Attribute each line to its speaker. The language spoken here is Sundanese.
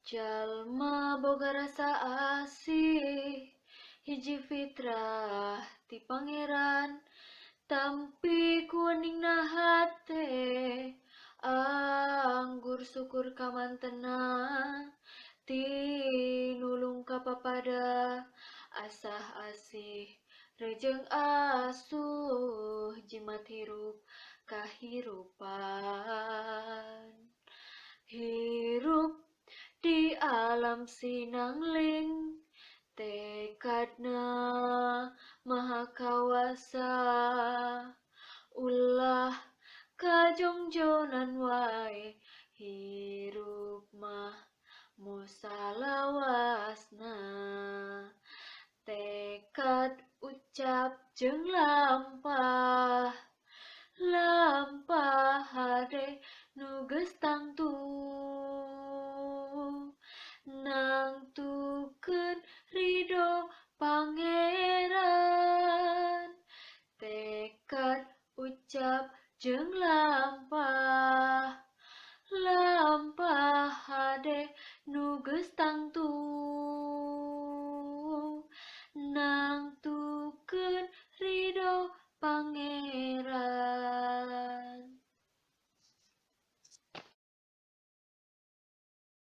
Speaker 1: Jalma boga rasa asih, hiji fitrah ti Pangeran, tampi kuningna hate, anggur syukur kamantena, tinulung ka papada, asah asih rejeng asuh, jimat hirup kahirupan. Hirup di alam sinangling, tekadna maha kawasa, ulah kajongjonan wae, hirup mah mosalawasna. Tekad ucap jeung lampah, lampah hade nu geus tangtu, nangtukeun ridho Pangeran. Tekad ucap jeung lampah,